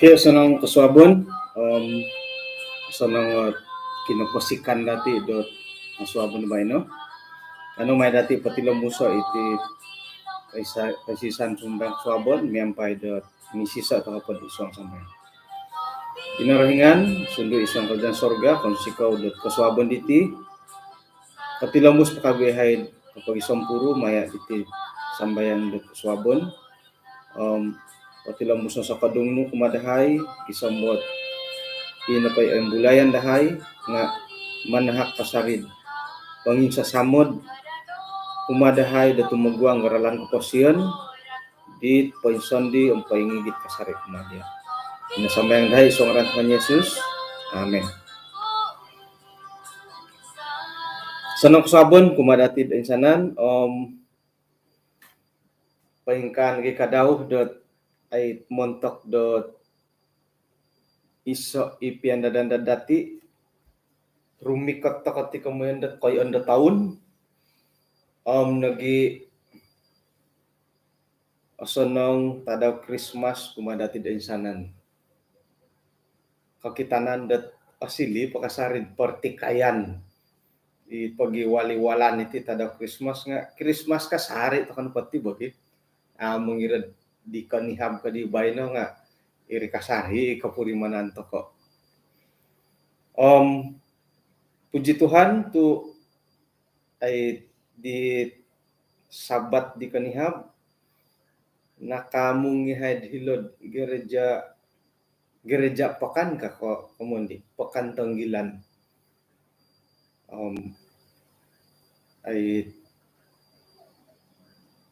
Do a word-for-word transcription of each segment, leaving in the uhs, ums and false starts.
Okey, osonong kosuabon, om osonong, eh, kinoposikan dati dot kosuabon baino. Kanou mai dati potilombuso iti kaisa-, kaisisan sumambayang kosuabon miampai dot misiso tokou po id suang sambayang. Kinorohingan, Sundu id suang kerajaan sorga, kounsikou dot kosuabon diti, potilombus po kagu yahai kopogisompuru maya diti sambayang dot kosuabon. Om potilombus no sokodung nu kumaa dahai, gisom dot ino po i oimbulayan dahai nga manahak kasari id ponginsasamod kumaa dahai do tumoguang do ralan koposion dit poinsandi om poingigit kasari kumaa dia. Ino sambayang dahai id suang ngaran Tuhan Yesus. Amin. Osonong kosuabon kumaa dati toinsanan, om poingkaa nogi kadau dot ai montok dot iso i piandad-andad dati, rumikot tokou ti komoyon dot koyoon do toun, om nogi osonong tadau Krismas kumaa dati toinsanan. Kokitanan dot osiliu po kasari id pertikaian i pogiwali-walan iti tadau Krismas nga Krismas kasari tokou nopo ti bo ki. Ah, mongirad di konihab ka di baino nga iri kasari kopurimanan tokou. Om puji Tuhan tu ai di Sabat di konihab nakaamung yahai id hilo'd gereja, gereja pekan ka ko, komoyon di Pekan Tonggilan. Om ai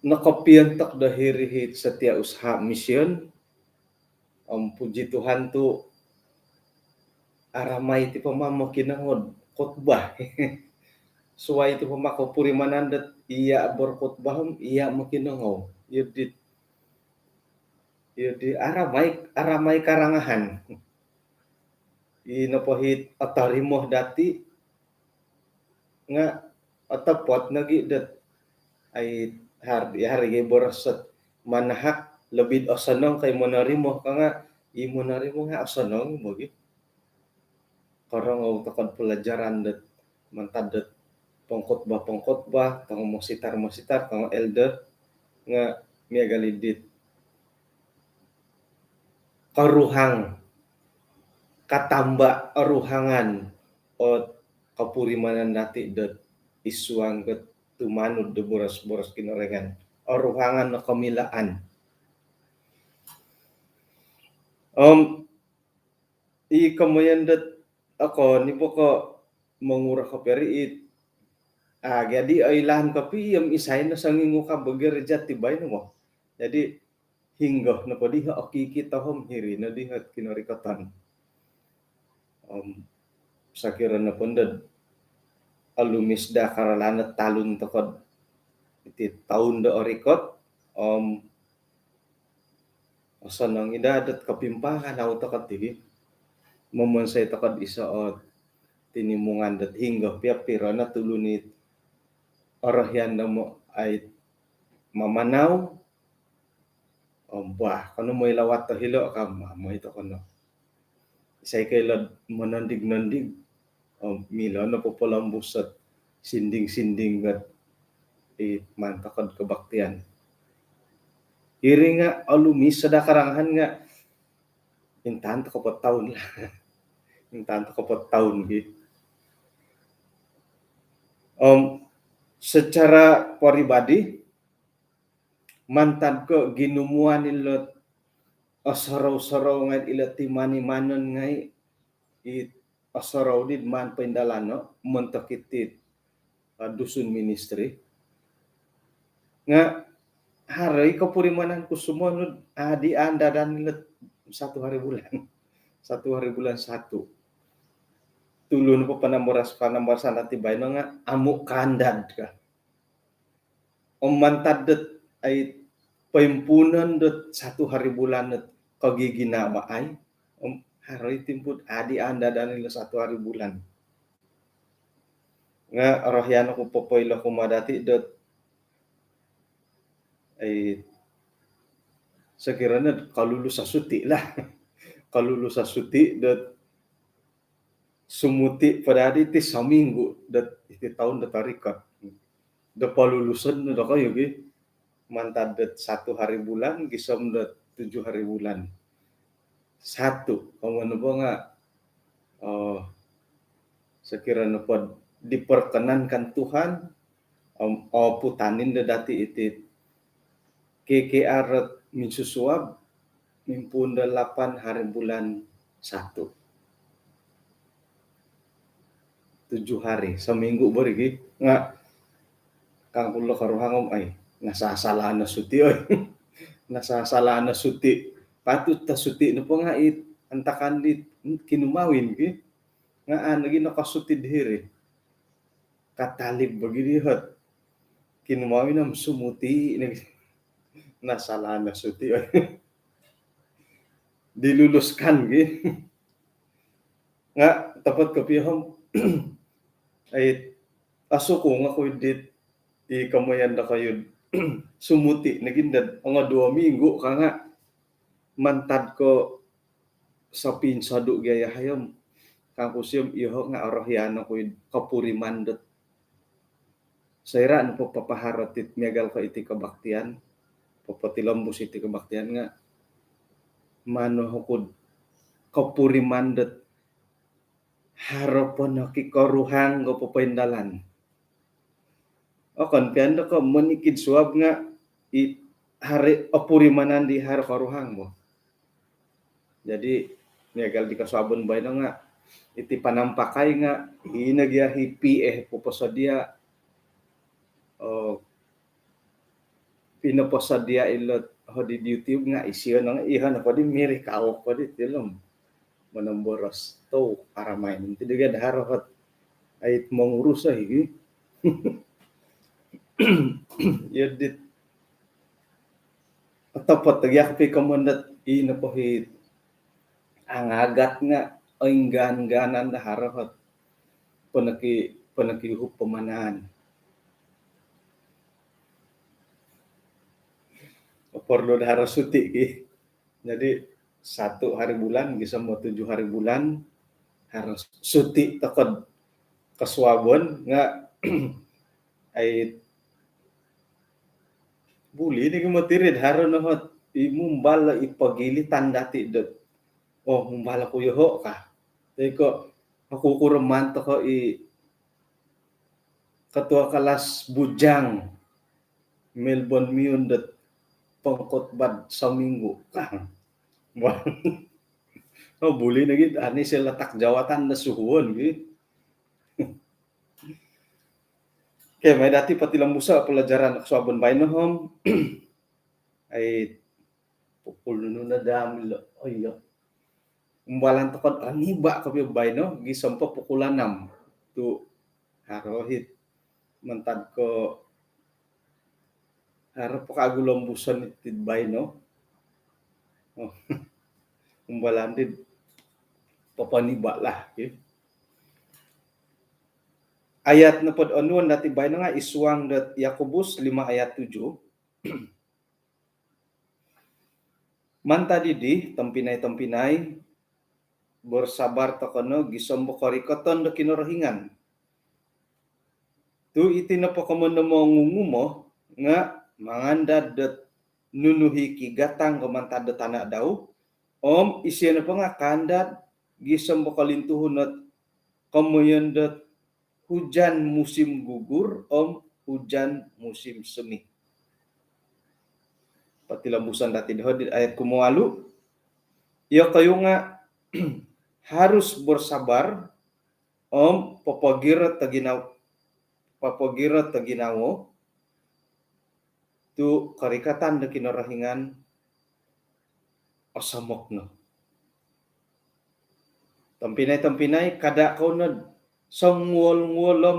nokopiontok do hiri it Setiausaha Mission. Om puji Tuhan tu aramai ti pama mokinongou khutbah. Suai ti pama kopurimanan dot iya berkhutbah om iya mokinongou. Iyo di, iyo di aramai, aramai karangahan. Ino po it otorimo dati nga otopot nogi dot ai har-, hari gai boros dot manahak lebih osonong kai monorimo ka nga i monorimo nga osonong bo gi. Korongou tokou pelajaran dot mantad dot pengkhotbah-pengkhotbah, tongo mositar-mositar, tongo elder nga miagal i dit koruhang, katamba oruhangan ot kopurimanan dati dot id suang dot tumanud do boros-boros Kinorohingan. Oruhangan no komilaan. Om i komoyon dot okon i bo ko monguro kopio iri it. Ah, jadi oilaan kopio om isai no songingukab gereja ti baino bo. Jadi hinggo nopo diho okikito om hiri no diho it kinorikoton. Om sokiro nopo dot olumis daa karalan o talun tokou iti toun do orikot, om osonong i daa dot kopimpanganau tokou ti. Momonsoi tokou iso o tinimungan dot hinggo pia piro no tulun it orohian do mo-, ai mamanau. Om bah, kanou moi lawat do hilo ka, moi tokou no. Isai ka ilo monondig-nondig. Om milo no popolombus dot sinding-sinding dot i maan tokou do kebaktian. Iri nga olumis o daa karangahan nga intangan tokou po toun lah. Intangan tokou po toun gi. Om secara peribadi, mantad ko ginumuan ilo osorou-sorou ngai ilo timanimanon ngai i osorou di maan poindalano montok iti, ah, Dusun Ministry. Nga haro i kopurimanan ku sumonud adi andadan ilo satu hari bulan. Satu hari bulan satu. Tulun po panambaras-, panambarasan dati baino nga amu kaandad ka. Om mantad dot ai poimpuunon dot satu hari bulan dot koginavaai. Om haro i timpu adi andadan ilo satu hari bulan. Nga orohian oku popoilo kumaa dati dot ai sokiro no kalulus suti lah. kalulusan suti dot sumuti po dati iti saminggu dot iti toun dot orikot. Do palulusan no dokoyu gi mantad dot satu hari bulan gisom dot tujuh hari bulan. Satu, komoyon nopo nga, oh, sokiro nopo diperkenankan Tuhan, om, oh, putanin do dati iti K K R minsusuab, mimpuun do lapan hari bulan satu. Tujuh hari, saminggu bo ri gi. Nga, kangku lo koruhang om, ai, nasasalaan no suti, oi. Nasasalaan no suti. Patut do suti nopo nga it antakan di kinumawin gi. Nga, anu gi nokosuti dihiri. Katalib bagi dihot. Kinumawin om sumuti ni. Nasalaan no suti, oi. Diluluskan gi. Nga, topot kopio om, ai, asukung oku dit i komoyon dokoyu sumuti nogi dot ongo duo minggu ka nga mantad ko sopinsodu gia yahai om. Kangku sio om, iyoho nga orohian oku id kopuriman dot soira nopo papaharo tit miagal ko iti kebaktian, popotilombus iti kebaktian nga maan oku kopuriman dot haro po nogi koruhang do popoindalan. Okon pia do ko monikid suab nga i hari opurimanan di haro koruhang bo. Jadi, miagal di kosuabon baino nga, iti panampakai nga, ino gia hi P A poposodia, oh, pinoposodia ilo hodi YouTube nga isio no nga, iho nopo di miri kau po di tilum. Monomboros tu aramai. Nanti dia ada haro hot ait mengurus lagi. Ya, dit otopot lagi aku pi komondat i nopo hi angagat nga oinggan-ganan da haro hot peneki, peneki hup pemanaan. Perlu da haro suti ki. Jadi, satu hari bulan, gisom tujuh hari bulan, harus suti tokod kosuabon nga ai buli ni ki motirid haro no hot i mumbal i pagilitan dati dot. Oh, mumbal aku yoho ka. Tapi ko aku kureman toko i ketua kelas bujang Melbourne Miun dot pengkhotbah seminggu. Oh, buli nogi ani seletak jawatan da suhuon gi. Okey, mai dati potilombuso pelajaran kosuabon baino om. Ai pukul nunu na dam lo. Oh, iya. Umbalan tokod oniba kopio baino gisom po pukul enam. Tu haro hit mantad ko haro po kagu lombuson iti baino. Oh. Umbalan di poponiba lah, okey. Ayat nopod onuon dati baino nga id suang dot Yakobus lima ayat tujuh. Mantad dii, tompinai-tompinai, bersabar toko no gisom bo korikoton do Kinorohingan. Tu iti nopo komoyon do mongungumo nga mangandad dot nunu hi kigatang ko mantad do tana dau, om isio nopo nga kaandad gisom bo kolintuhun ot komoyon dot hujan musim gugur om hujan musim semi. Potilombuson dati doho di ayat kumowalu. Iyokoyu nga harus bersabar om popogirot do ginaw-, popogirot do ginawo tu korikatan do Kinorohingan osomok no. Tompinai-tompinai, kada kou nod songuol-nguol om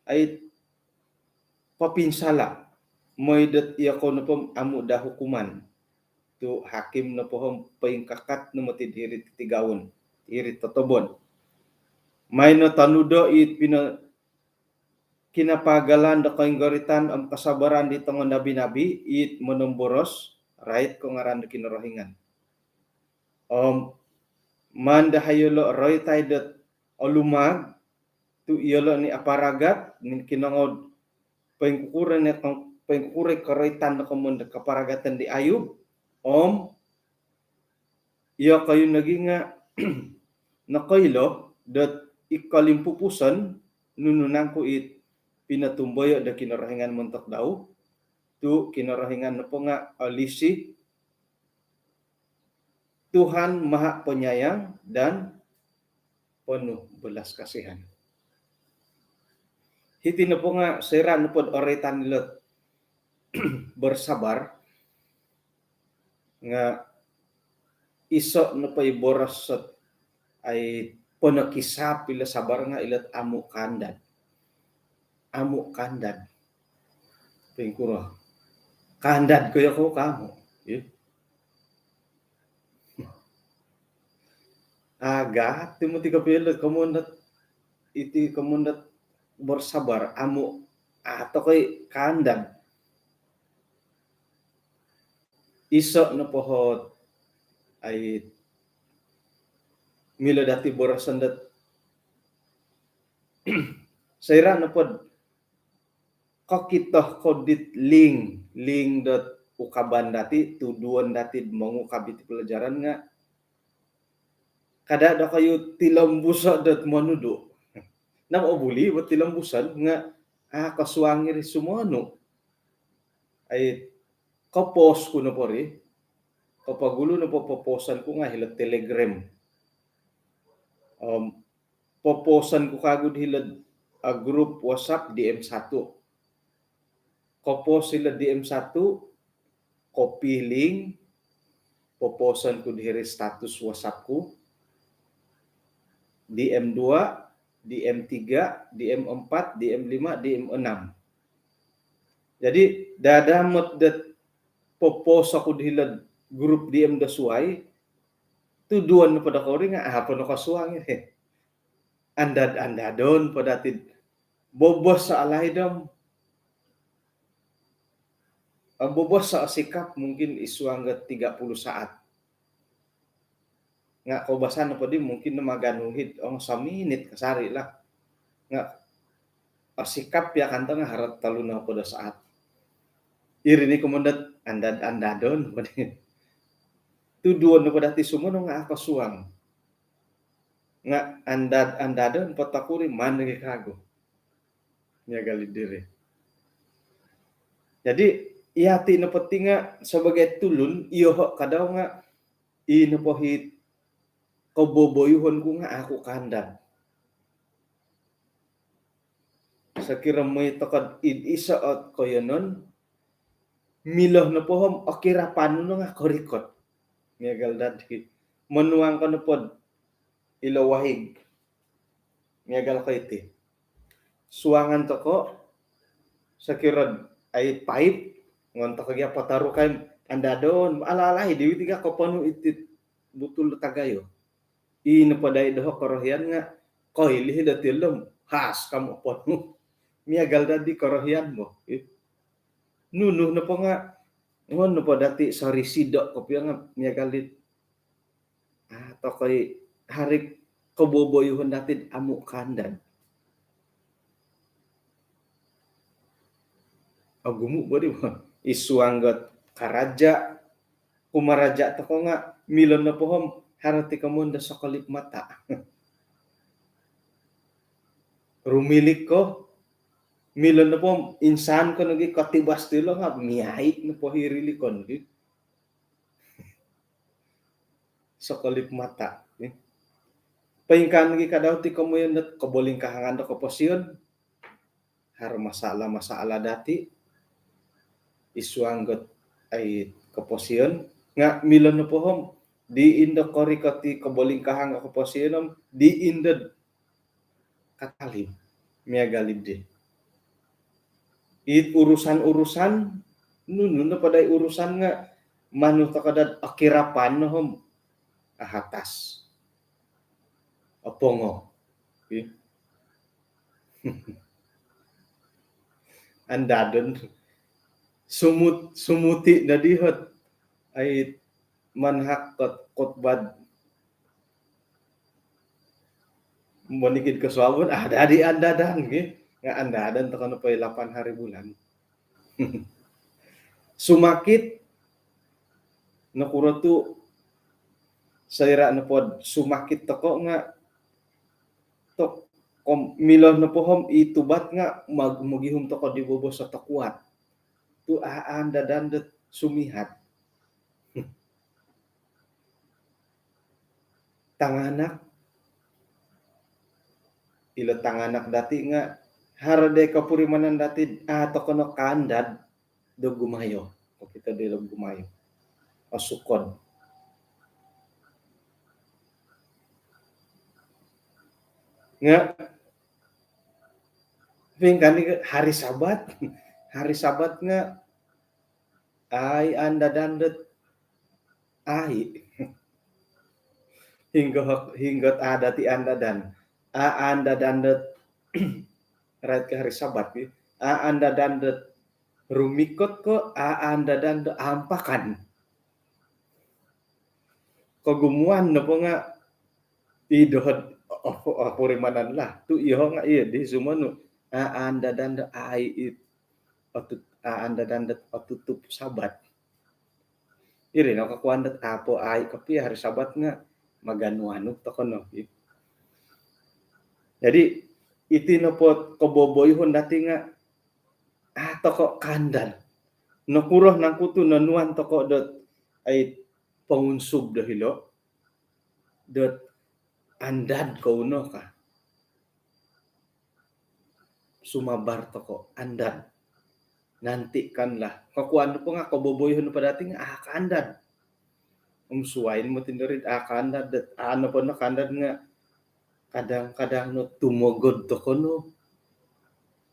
ai papinsala. Mooi dot iyokou nopo amu da hukuman. Tu hakim nopo om poingkakat no moti diri titigaun, diri totobon. Mai no tonudo i pino kinapagalan do koinggoritan om kasabaran di tongo nabi-nabi, it monomboros, rait ko ngaran do Kinorohingan. Om maan dahai yolo' roitai dot olumaag, tu' iyolo' ni aparagat, ni kinongou'd poingkukuro ni, poingkukuro i koroitan do komoyon do kaparagatan di Ayub, om iyokoyu nogi nga' nokoilo dot i kolimpupuson nunu nangku it pinotumboyo' do Kinorohingan montok dau, tu' Kinorohingan nopo nga' olisi, Tuhan Maha Penyayang dan penuh belas kasihan. Hiti nopo nga' soira' nopod oroitan ilot bersabar, nga' iso' nopo i boros sot ai ponokisap ilo sabar nga' ilot amu' kaandad. Amu' kaandad. Poingkuro? Kaandad ko yokou ka amu'? Ih. Agat ti moti kopio ilot komoyon dot, iti komoyon dot bersabar, amu' a' toko i kaandad. Iso' nopo ot ai milo dati boroson dot soira' nopod kokito ko dit link, link dot ukaban dati, tuduon dati mongukab iti pelajaran nga' kada' dokoyu tilombuso' dot monudu'. Nang obuli bo tilombuson nga' a' kosuang iri sumonu'. Ai, kopos ku nopo ri, kopogulu nopo poposon ku nga' hilo Telegram. Om poposon ku kagu hilo'd, ah, grup WhatsApp D M satu. Kopos hilo'd D M satu, copy link, poposon ku hiri status WhatsApp ku, D M dua, D M tiga, D M empat, D M lima, D M enam. Jadi, dadamot dot poposo ku hilo'd grup D M do suwai, tuduon nopo dokoyu ri nga' a' po nokosuang iri. Andad-andadon po dati'd bobos alaid om, ah, bobos osikap mungkin id suang do tiga puluh saat. Nga' koubasan nopo di mungkin no maganu hiti, ong, sominit kasari lah. Nga' osikap pia kanto nga' haro tolu nohopod o saat. Iri ni komoyon dot andad-andadon po di. Tuduon nopo dati sumonu nga' a' kosuang. Nga' andad-andadon po toko ri, maan nogi kagu. Miagal id diri. Jadi, iyati nopo ti nga' sebagai tulun, iyoho' kadau nga' i nopo hiti koboboyuhon ku nga' a' ku kaandad. Sokiro mooi toko'd id iso ot koiyonon, milo nopo om okirapan nu no nga' korikot. Miagal dati, monuang ko nopod ilo wahig. Miagal ko iti. Suangan toko, sokiro'd ai paip, ngon toko gia potorukai, andadon, ala-alai diwi ti ga koponu iti butul tagayo. I nopo dai doho korohian nga' koilih do tilom, has kamu oponu. Miagal dadi korohian bo. Ih. Nunu nopo nga', ngon nopo dati sorisido kopio nga' miagal dit, ah, toko i haro koboboyuhon dati'd amu' kaandad. Ogumu' bo di bo. Id suang dot karaja, kumaraja toko nga' milo nopo om haro ti komoyon do sokolip mata. Rumilik ko, milo nopo om insan ko nogi kotibas tilo nga' miai nopo hiri likon di. Sokolip mata, eh. Poingkaa nogi kadau ti komoyon dot kobolingkahangan do koposion. Haro masalah-masalah dati id suang dot ai koposion. Nga' milo nopo om di indo korikot i kobolingkahang do koposion om di indo'd katalib. Miagal id di. It urusan-urusan, nunu nopo dai urusan nga' manu toko dot okirapan no om ahatas. Opongo. Ih. Andadon. Sumut-, sumuti no dihot. Ai manahak kot-, kotbah. Monikid kosuabon, ah, dadi andadan, ki. Nga andadan toko nopo i lapan hari bulan. Sumakit, nokuro tu soira nopo sumakit toko nga tok, kom, milo nopo om i tubat nga mag-, mogihum toko di bobos sa tokuat. Tu a andadan dot sumihat. Tanganak, ilo tanganak dati nga haro di kopurimanan dati, a toko no kaandad do gumayo. Kokito di lo gumayo. Osukod. Nga, pingkani hari Sabat, hari Sabat nga, ai andadan dot ai. Hinggo, hinggo a dati andadan. A andadan dot rait ko hari Sabat, ki. A andadan dot rumikot ko, a andadan dot ampakan. Kogumuan nopo nga i dohod, oh, oh, purimanan lah. Tu iyoho nga iyo di sumonu. A andadan dot ai it otut-, a andadan dot otutup Sabat. Iri no kokuan dot apo ai kopio hari Sabat nga maganu-anu toko no. Jadi, iti nopo koboboyuhon dati nga, a toko kaandad. Nokuro nangku tu nonuan toko dot ai pongunsub do hilo, dot andad kou no ka. Sumabar toko, andad. Nantikanlah. Kokuan nopo nga koboboyuhon nopo dati nga, a kaandad. Om suai no moti norid a kaandad dot, a nopo no kaandad nga kadang-kadang no tumogod toko no.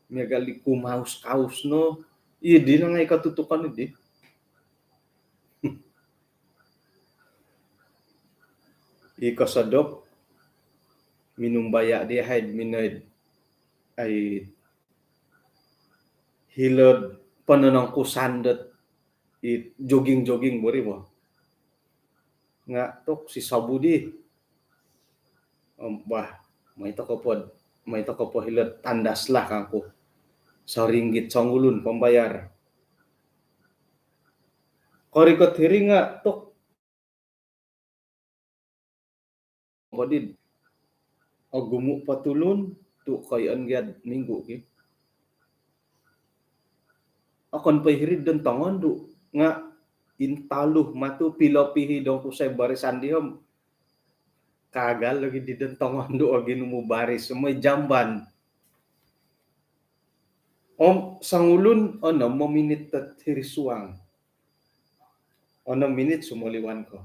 Miagal di kumaus-kaus no. Iyo di no ngai kotutukan di. I kosodop, minumbaya di haid, minoid, ai, hilo'd pononongkusan dot i jogging-jogging bo ri bo. Nga tok si sobu di. Om, bah, mai toko pod, mai toko po hilo'd Tandas lah kangku. Soringgit songulun pambayar. Korikot hiri nga tok podid. Ogumu po tulun tu koiyon gia'd minggu, ki. Okon po hiri'd don tongondu nga intalu matu pilopihi dong kusai barisan di om. Kagal lagi di don tongondu ogi numu baris, moi jamban. Om songulun onom minit dot hiri suang. Onom minit sumoliwan ko.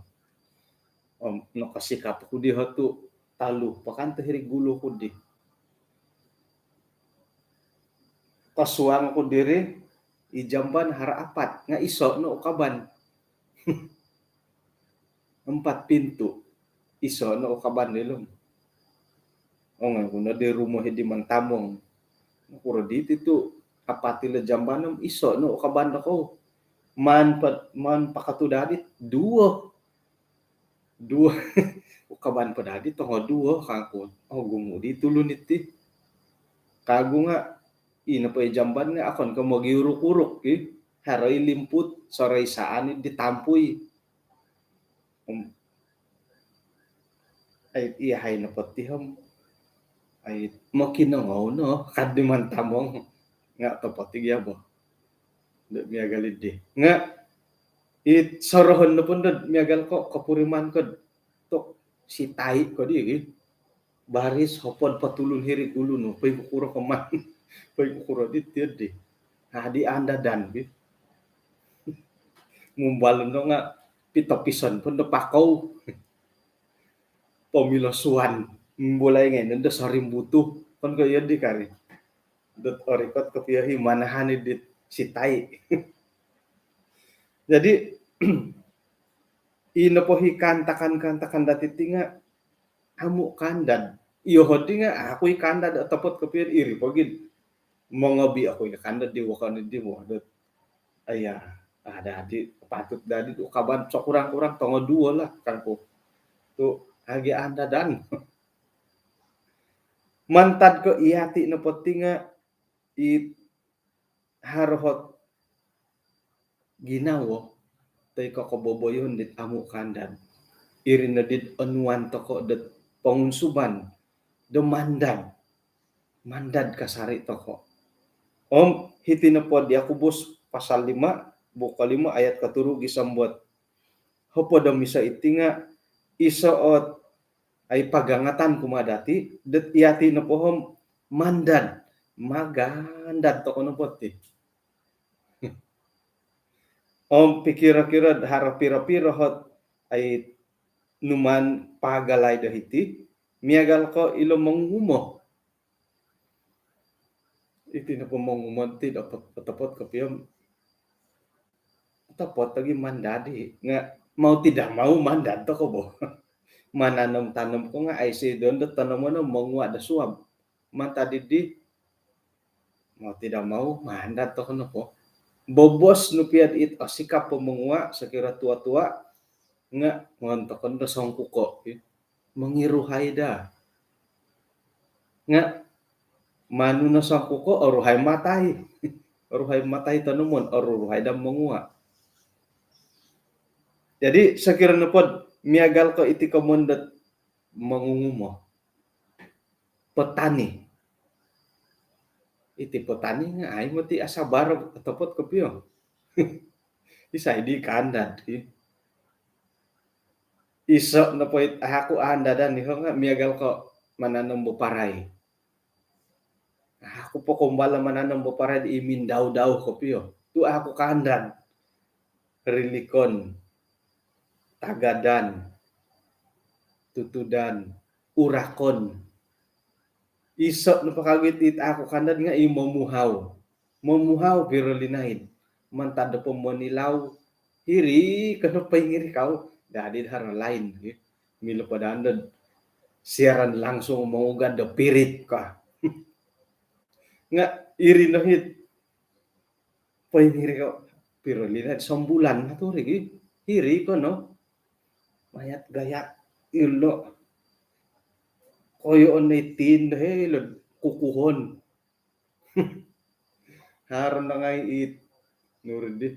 Om nokosikap ku di hotu talu pakan tu hiri gulu ku di. Kosuang ku diri, i jamban haro apat, nga iso no ukaban. Empat pintu. Iso no ukaban di lum. Ong, aku no di rumah di Mantamong. Kuro di itu apat ilo jamban om iso no ukaban do kou. Man pa-, man pakatu dadi duo. Duo. Ukaban po dadi tongo duo kangku. Oh, gumu di tulun iti. Kagu nga, ino po i jamban nga okon ko mogiuruk-uruk, ki. Haro i limput, soro i saan i ditampui. Om, ai, iya hai nopo ti om. Ai, mokinongou no, kad di Mantamong. Nga topot i gia bo. Dot miagal di. Nga, it sorohon nopo dot miagal ko, kopuriman ko, tok, sitai ko di, ki. Baris hopod po tulun hiri gulu nu, poingkukuro ko man. Poingkukuro di tiyo di. Adi andadan, ki. Mumbal no nga pitopison po do pakou. Pomilo suan. Mulai ngai no do sorimbutu. Kon ko iyo di kari. Dot orikot kopio i manahan i dit sitai. Jadi, ino po i kaantakan-kaantakan dati ti nga amu kaandad. Iyo hodi nga aku i kaandad, otopot kopio iri po gid. Mongobi aku i kaandad di wokon di wokon dot. Aya, ada di patut dadi tu kaban sekurang-kurang tongo duo lah kangku. Tu agi andadan. Mantad ko iyati nopo ti nga it haro ot ginawo toi ko koboboyoon dit amu kaandad. Iri no dit onuan toko dot pongunsuban do mandad. Mandad kasari toko. Om hiti nopo di Yakobus pasal lima, buka lima ayat koturu gisom dot hopod om iso iti nga iso ot ai pagangatan kumaa dati, dot iyati nopo om mandad, magandad toko nopo ti. Om pikiro-kiro haro piro-piro ot ai numaan pagalai do hiti, miagal ko ilo mongumo. Iti nopo mongumo ti otopot kopio. Otopot lagi mandad i. Nga mau tidak mau mandad toko bo. Mananom-tanom ko nga aiso dondo tanaman no mongua do suab. Mantad dii, mau tidak mau, mandad toko nopo. Bobos nu pia dit osikap po mongua, sokiro tua-tua, nga mongon toko no do songkuko, ki. Mongiruhai daa. Nga manu no songkuko, oruhai matai. Oruhai matai tanaman, oruhai daa mongua. Jadi, sokiro nopo dot miagal ko iti komoyon dot mongungumo. Petani. Iti petani nga ai moti asabar otopot kopio. Isai di kaandad, ki. Iso nopo it au oku aandadan iho nga miagal ko mananom boparai. Au oku po kombala mananom boparai di imindau-dau kopio. Tu au oku kaandad. Rilikon, tagadan, tutudan, urakon. Iso nopo kagu it au oku kaandad nga i momuhau. Momuhau piro linaid. Mantad do pomonilau, hiri ko no poingirikau. Dadi haro lain, ki. Milo po daa do siaran langsung mongugad do pirit ka. Nga iri no it poingirikau piro linaid, sombulan nga tu ri, ki. Hiri ko no. Mayat gayat ilo. Koyoon no itin do hilo kukuhon. Haro no ngai it nuri di.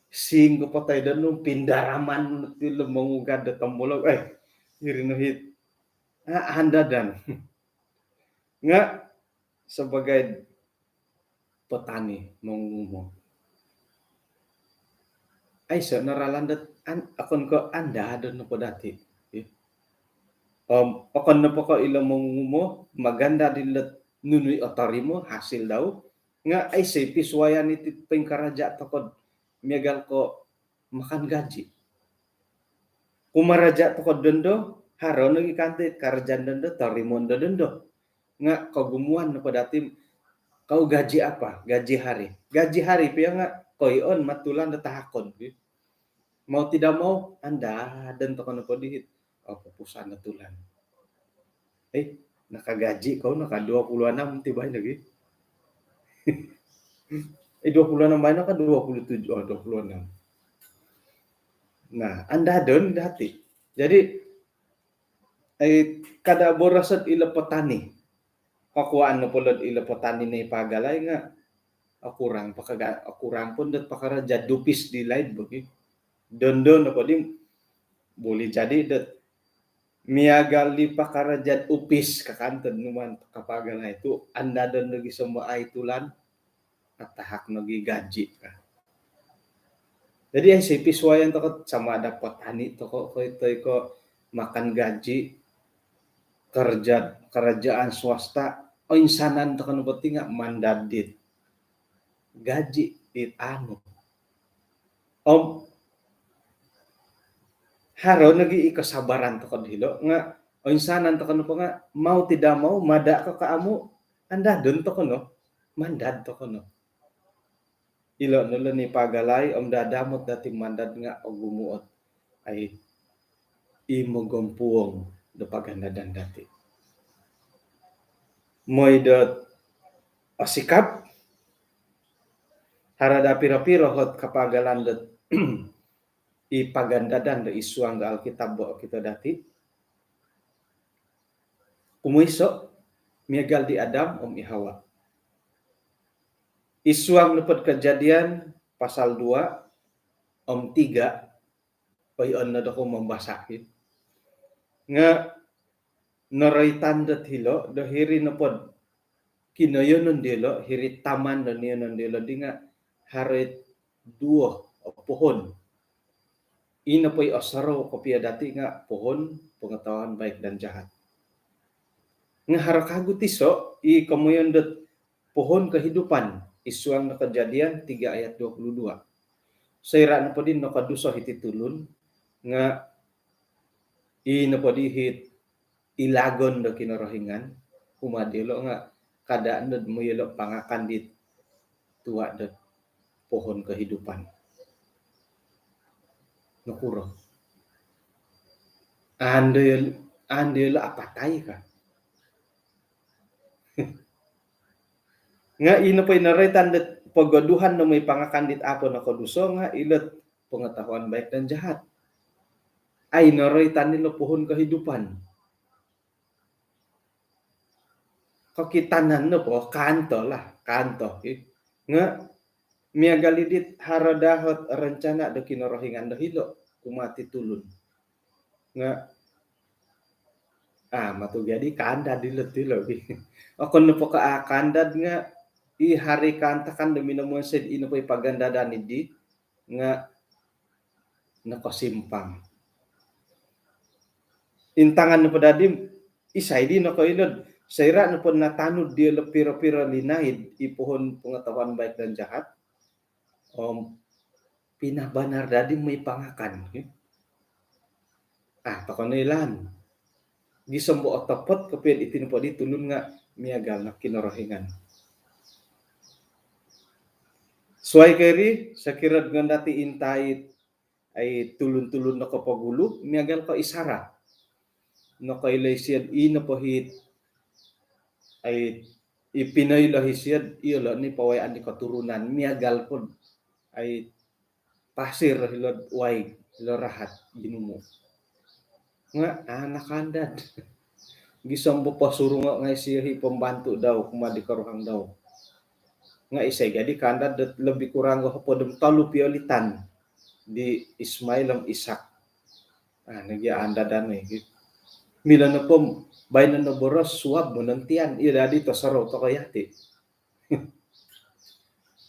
Sing ko patai do nu pindaraman ti lo mongugad do tombolog. Eh, iri no it. Ah, aandadan. Nga sebagai petani mongumo. Aiso no ralan dot an, okon ko andadon nopo dati. Om okon nopo ko ilo mongumo, magandad ilo nunu i otorimo hasil dau, nga aiso i pisuayan iti poingkaraja toko miagal ko makan gaji. Kumaraja toko dondo, haro nogi kanto karajaan dondo, torimoon do dondo. Nga kogumuan nopo dati, kau gaji apa? Gaji hari. Gaji hari pia nga koyoon ma tulan do tahakon, ki. Mau tidak mau, andadon toko nopo dii it opupusan do tulan. Eh, nakagaji kou, naka dua puluh enam ti baino, ki. Eh, dua puluh enam baino ka dua puluh tujuh? Oh, dua puluh enam. Nah, andadon dati. Jadi, eh, kada boroso ilo petani. Kakuaan nopo dot ilo petani no i pagalai nga okurang po kaga, okurang po dot pakaraja dupis di laid bo, ki. Dondo nopo di boleh jadi dot miagal di pakaraja dupis ka kanto numaan kapagalai tu andadon nogi sombo ai tulan, atahak nogi gaji ka. Jadi aiso i pisuayan toko sama ada petani toko ko toi ko makan gaji, kerja, kerajaan swasta, oinsanan toko nopo ti nga mandad dit gaji dit anu. Om haro nogi i kesabaran toko dilo nga oinsanan toko nopo nga mau tidak mau, mada ko ka amu, andadon toko no, mandad toko no. Ilo no lo ni pagalai om dadamot dati mandad nga ogumu ot ai i mogompuong do pagandadan dati. Moi dot osikap, haro daa piro-piro ot kapagalan dot i pagandadan do id suang do Alkitab bo okito dati. Kumoiso, miagal di Adam om i Hawa. Id suang nopo'd Kejadian pasal dua om tiga, oi, ono dokou mambasa' ki. Nga' noroitan dot hilo' do hiri nopo'd kinoiyonon diyolo', hiri taman do niyonon diyolo' di nga' haro i duo o pohon. Ino po i osorou kopio dati' nga' pohon pengetahuan baik dan jahat. Nga' haro kagu tiso' i komoyon dot pohon kehidupan id suang do Kejadian tiga ayat dua puluh dua. Soira' nopo di nokoduso hiti tulun, nga' i nopo di hit ilagon do Kinorohingan kumaa diyolo' nga' kada' nod moyolo' pangakan dit tua' dot pohon kehidupan. Nokuro? Andoi, andoi lo apatai ka. Nga' ino po i noroitan dot pogoduhan do moi pangakan dit apo nokoduso nga' ilot pengetahuan baik dan jahat. Ai noroitan ilo pohon kehidupan. Kokitanan nopo, kanto lah, kanto. Nga' miagal i dit haro daa hot rencana do Kinorohingan do hilo' kumaa ti tulun. Nga' ah, matu jadi kaandad ilo ti lo. Okon nopo ko' ah kaandad nga' i haro kaantakan do minomonsoi'd ino po i pagandadan iddi nga' nokosimpang. Intangan nopo dadi, isai di nokoilo'd soira' nopo natanud diyolo' piro-piro linaid i pohon pengetahuan baik dan jahat om pinabanar dadi moi pangakan. Ah, tokon ilaan. Gisom bo otopot kopio'd iti nopo di tulun nga' miagal no Kinorohingan. Suai ko iri, sokiro'd ngon dati intai ai tulun-tulun nokopogulu, miagal ko i Sara. Nokoilo isio'd i nopo hit ai i pinoilo isio'd iyolo' ni pawayaan di koturunan, miagal pod ai pasir hilo'd waig, hilo rahat ginumu'. Nga' ah nakaandad. Gisom bo posurungo' ngai' sio hi pembantu dau kumaa di koruhang dau. Nga' isai jadi kaandad dot lebih kurang do hopod om tolu piolitan di Ismail om Ishak. Ah, nogi andadan oi. Milo nopo baino no boros suab monontian, iyo dadi tosorou toko yati.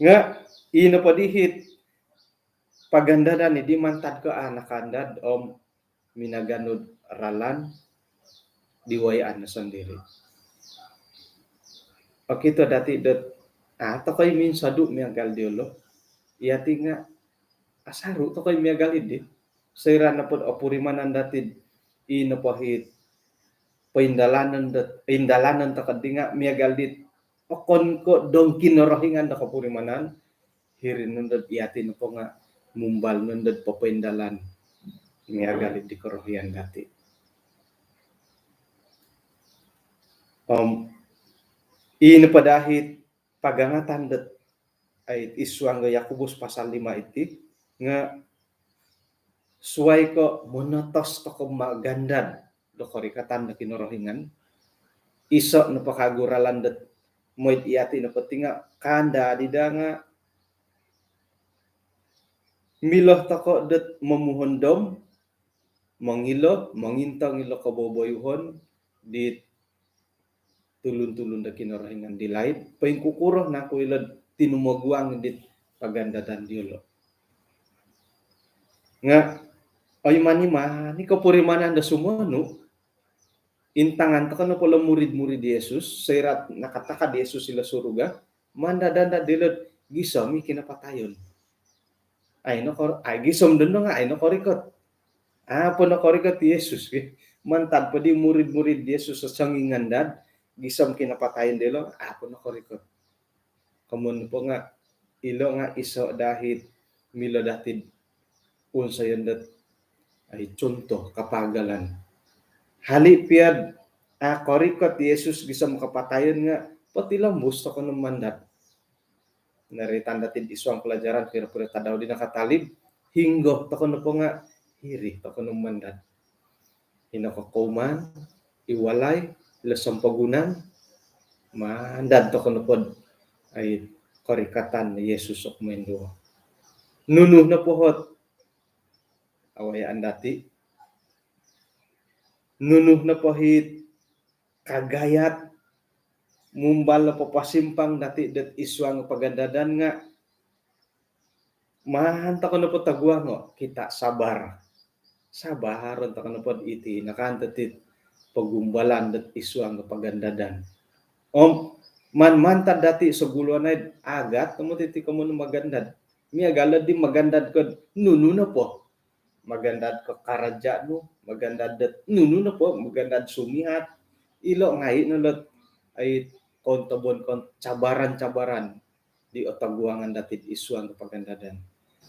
Nga' ino po di hit pagandadan iddi mantad ko' ah nakaandad om minaganu'd ralan di wayaan no sondiri'. Okito dati' dot ah tokoi minsodu' miagal diyolo'. Iyati' nga' asaru' tokoi miagal iddi. Soira' nopod opurimanan dati'd i nopo hit poindalanon dot, indalanon toko'ddi nga' miagal dit okon ko' dong Kinorohingan do kopurimanan, hiri nondod iyati' nopo nga' mumbal nondod popoindalan miagal di korohian dati'. Om i nopo dahit pagangatan dot ai id suang do Yakobus pasal lima iti nga' suwai ko' monotos toko' magandad do korikatan do Kinorohingan, iso' nopo kagu ralan dot moid iyati' nopo ti nga' kaandad idda nga' milo toko' dot momuhondom, mongilo, mongintong ilo koboboyuhon dit tulun-tulun do Kinorohingan di laid, poingkukuro nangku ilo'd tinumoguang dit pagandadan diyolo'. Nga' oi mani-mani kopurimanan do sumonu', intangan toko' nopo lo murid-murid Yesus, soira'd nakatakad Yesus ilo suruga, mandad-andad dilo'd gisom i kinapatayon. Ai nokor-, ai gisom dondo nga' ai nokorikot. Apo nokorikot Yesus, mantad po di murid-murid Yesus sosongingandad, gisom kinapatayon dilo, apo nokorikot. Komoyon nopo nga' ilo nga' iso' dahit milo dati'd unsoyon dot ai contoh kapagalan. Hali' piya'd a' korikot Yesus gisom kapatayon nga' potilombus toko' no mandad. Noroitan dati'd id suang pelajaran piro-piro tadau di nakatalib, hinggo toko' nopo nga' hiri toko' no mandad. Ino kokouman, i walai, ilo sompomogunan, Mandad tokou nopo dot ai korikatan Yesus o kumoinduo. Nunu nopo ot awayaan dati, nunu nopo it kagayat, mumbal nopo posimpang dati dot id suang pagandadan nga maan tokou nopo toguango, kita sabar. Sabaron tokou nopo iti, nakan dati pogumbalan dot id suang pagandadan. Om maan mantad dati soguluanai agat tomod iti komoyon magandad. Miagal di magandad ko nunu nopo. Magandad ko karaja nu, magandad dot nunu nopo, magandad sumihat. Ilo ngai no lot ai kontobon kon cabaran-cabaran di otoguangan dati id suang pagandadan.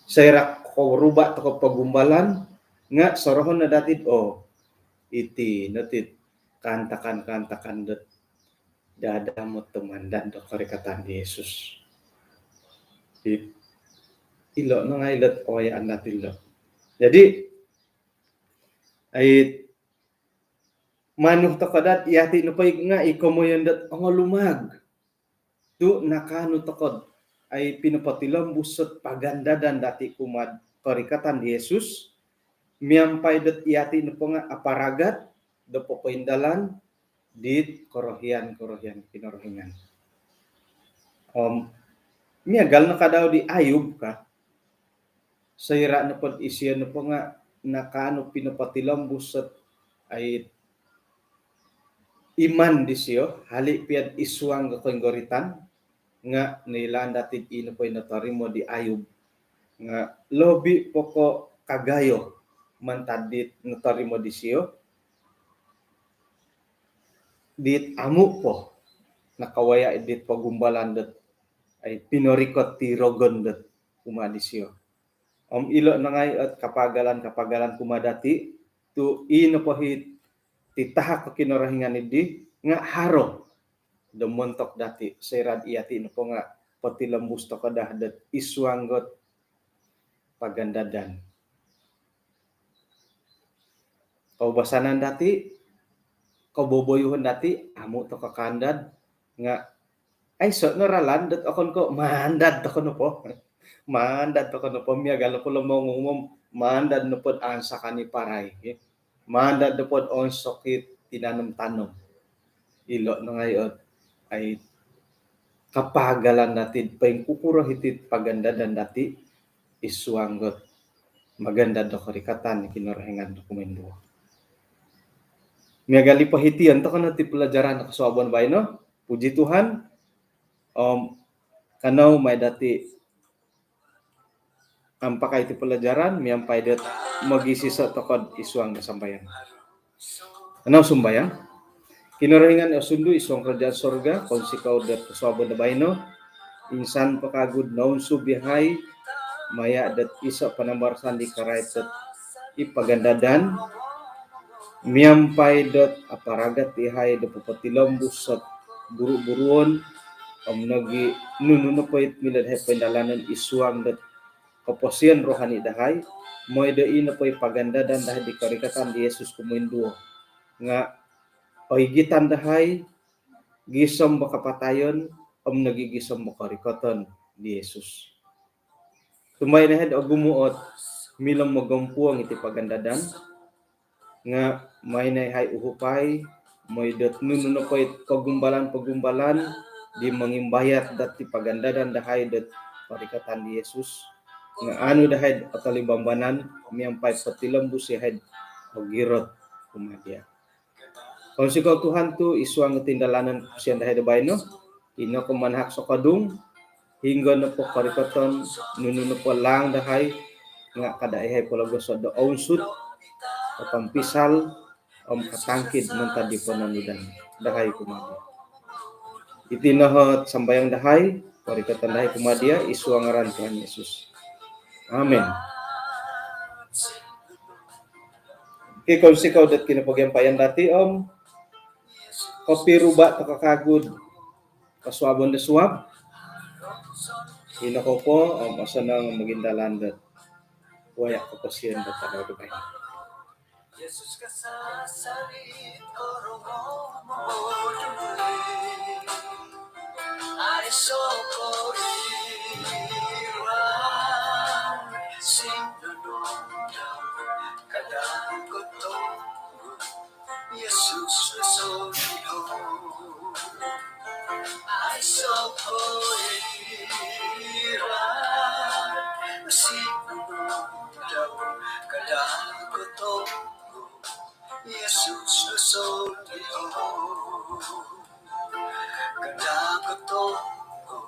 Soira koruba tokou pogumbalan nga sorohon no dati, oh, iti no it kaantakan-kaantakan dot dadamot do mandad do korikatan di Yesus. I-, ilo no ngai lot awayaan dati lo. Jadi, ai, manu tokou dot yati nopo nga i komoyon dot ongolumag. Tu nakaanu tokou dot ai pinopotilombus ot pagandadan dati kumaa korikatan di Yesus, miampai dot yati nopo nga aparagat do popoindalan dit korohian-korohian Kinorohingan. Om miagal no kadau di Ayub ka, soira nopo dot isio nopo nga nakaanu pinopotilombus ot ai iman disio, hali pia id suang koinggoritan, nga noilaan dati ino po i notorimo di Ayub nga lobi po ko kagayo mantad dit notorimo disio, dit amu po nakawaya dit pogumbalan dot ai pinorikot di rogon dot kumaa disio. Om ilo no ngai ot kapagalan-kapagalan kumaa dati, tu ino po it titahak Kinorohingan dii nga haro do montok dati, soira yati nopo nga potilombus tokou daa dot id suang ot pagandadan. Koubasanan dati, koboboyuhon dati, amu tokou kaandad, nga aiso no ralan dot okon ko mandad tokou nopo. Mandad tokou nopo, miagal nopo lo mongumum, mandad nopo dot ansakan i parai, ya. Mandad nopo dot onsok i tinanom-tanom. Ilo no ngai ot ai kapagalan dati, poingkukuro iti pagandadan dati id suang ot magandad do korikatan Kinorohingan do kumoinduo. Miagal i pohition tokou no iti pelajaran kosuabon baino, puji Tuhan, om kanou mai dati ampakai iti pelajaran miampai dot mogiiso tokou id suang do sambayang. Kanou sumbayang. Kinorohingan osundu id suang kerajaan sorga, kounsikou dot kosuabon do baino, insan po kagu dot nounsub yahai maya dot iso panambarasan di karait dot i pagandadan, miampai dot aparagat yahai do popotilombus ot buru-buruon, om nogi nunu nopo it milo dahai poindalanon id suang dot koposion rohani dahai, mooi do i nopo i pagandadan dahai di korikatan di Yesus kumoinduo nga oigitan dahai gisom do kapatayon om nogi gisom do korikoton di Yesus. Tumbai no yahai dot ogumu ot milo mogompuong iti pagandadan, nga mai no yahai uhupai, mooi dot nunu nopo it pogumbalan-pogumbalan di mongimbayat dati pagandadan dahai dot korikatan di Yesus, nga aanu dahai dot otolibambanan miampai potilombus yahai dot ogirot kumaa dia. Kounsikou Tuhan tu id suang tindalanon koposion dahai do baino, ino ko manahak sokodung, hinggo nopo korikoton, nunu nopo laang dahai, nga kada yahai pologoso do ounsut, katampisal, om katangkid mantad di pononudan dahai kumaa dia. Iti no ot sambayang dahai, korikoton dahai kumaa dia, id suang ngaran Tuhan Yesus. Amin. Okey, kounsikou dot kinopogiampayan dati om kopiruba tokou kagu dot kosuabon do suab. Ino ko po om osonong mogindalan dot waya koposion dot tadau do baino. Yesus kasasari korongou moduhui. Aiso ko iran sinonondau kada ko tonggo. Yesus no sondiho. Aiso ko iran sinonondau kada ko tonggo. Yesus no sondiho. Kada ko tonggo.